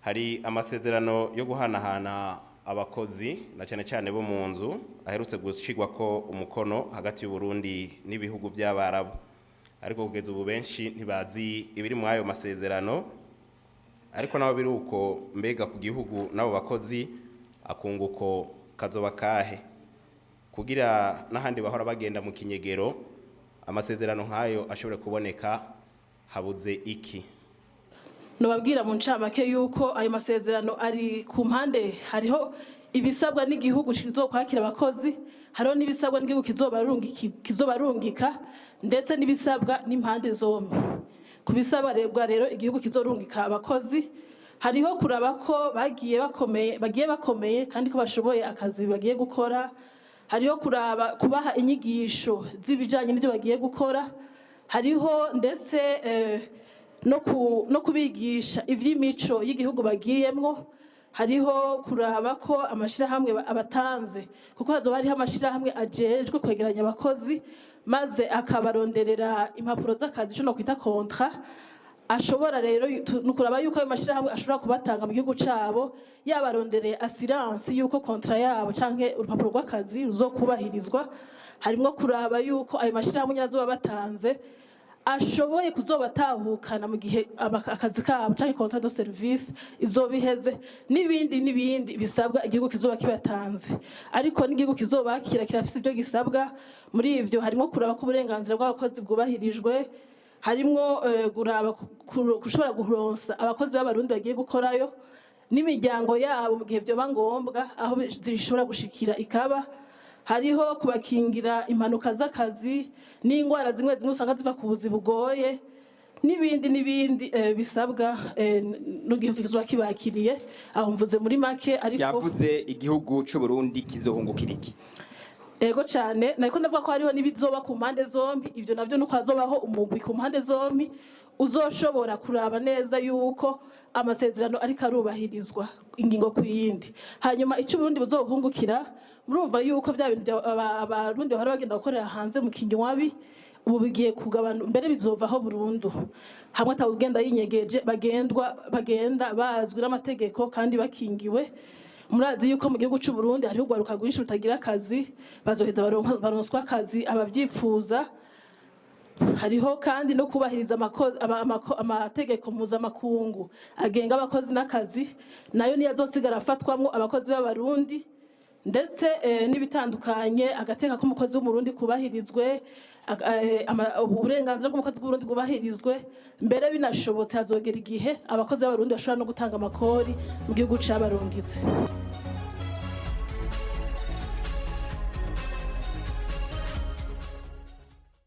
Hari amasezerano yo guhanahana abakozi, na cyane cyane bo mu nzu, aherutse gushyirwa ko umukono hagati y'u Burundi n'ibihugu by'Abarabu, ariko kugeza ubu benshi ntibazi ibiri muri ayo masezerano. Ariko nabo biri uko, mbega ku gihugu n'abo bakozi akunguko kazoba kahe, kugira n'ahandi bahora bagenda mu kinyegero amasezerano nk'ayo ashobore kuboneka? Habuze iki? Nubabwira mu ncamake yuko ayo masezerano ari ku mpande: hariho ibisabwa n'igihugu kizokwakira abakozi, hariho n'ibisabwa n'igihugu kizobarungika, ndetse n'ibisabwa n'impande zombi. Ku bisabwa rero igihugu kizorungika abakozi, hariho kuraba ko bagiye bakomeye kandi ko bashoboye akazi bagiye gukora. Hariho kuraba kubaha inyigisho z'ibijanye n'ibyo bagiye gukora. Hariho ndetse no kubigisha ivy'imico y'igihugu bagiyemwo. Hariho kuraba ko amashirahamwe abatanze, kuko hazoba hariho amashirahamwe ajejwe kwegeranya abakozi maze akabaronderera impapuro z'akazi, ico nokwita contrat. Ashobora rero ni ukuraba yuko ayo mashirahamwe ashobora kubatanga mu gihugu cabo yabarondereye assurance yuko contrat yabo canke urupapuro rw'akazi ruzokubahirizwa. Harimwo kuraba yuko ayo mashirahamwe nyene azoba batanze ashoboye kuzobatahukana mu gihe akazi kabo canke contrat de service izoba iheze, n'ibindi n'ibindi bisabwa igihugu kizoba kibatanze. Ariko n'igihugu kizobakira kirafise ibyo gisabwa. Muri ivyo harimo kuraba ko uburenganzira bw'abakozi bwubahirijwe, harimwo kuraba gushobora guronsa abakozi b'Abarundi bagiye gukorayo n'imiryango yabo mu gihe vyoba ngombwa aho zishobora gushikira ikaba. Hariho kubakingira impanuka z'akazi n'indwara zimwe zimwe usanga ziva ku buzi bugoye, n'ibindi n'ibindi bisabwa n'igihugu kizoba kibakiriye. Aho mvuze muri make, ariko Yavuze igihugu c'u Burundi kizohungukira iki? Ego cyane, nariko ndavuga ko hariho n'ibizoba ku mpande zombi. Ivyo navyo nuko hazobaho umugwi ku mpande zombi uzoshobora kuraba neza yuko amasezerano ariko arubahirizwa ingingo ku yindi. Hanyuma icyo Uburundi buzohungukira, murumva yuko bya bintu Abarundi bahora bagenda gukorera hanze mu kinywabi ubu bigiye kugabana, mbere bizovaho burundu, hamwe atawugenda yinyegeje, bagendwa bagenda bazwi n'amategeko kandi bakingiwe. Murazi yuko mu gihugu cy'u Burundi hariho urwaruka rwinshi rutagira akazi, bazoheza baronswa akazi abavyipfuza. Hariho kandi no kubahiriza amategeko mpuzamakungu agenga abakozi n'akazi, nayo niyo azosigara afatwamwo abakozi b'Abarundi, ndetse n'ibitandukanye, agateka k'umukozi w'Umurundi kubahirizwe, uburenganzira bw'umukozi w'Uburundi bwubahirizwe. Mbere binashobotse hazogera igihe abakozi b'Abarundi bashobora no gutanga amakori mu gihugu c'abarungitse.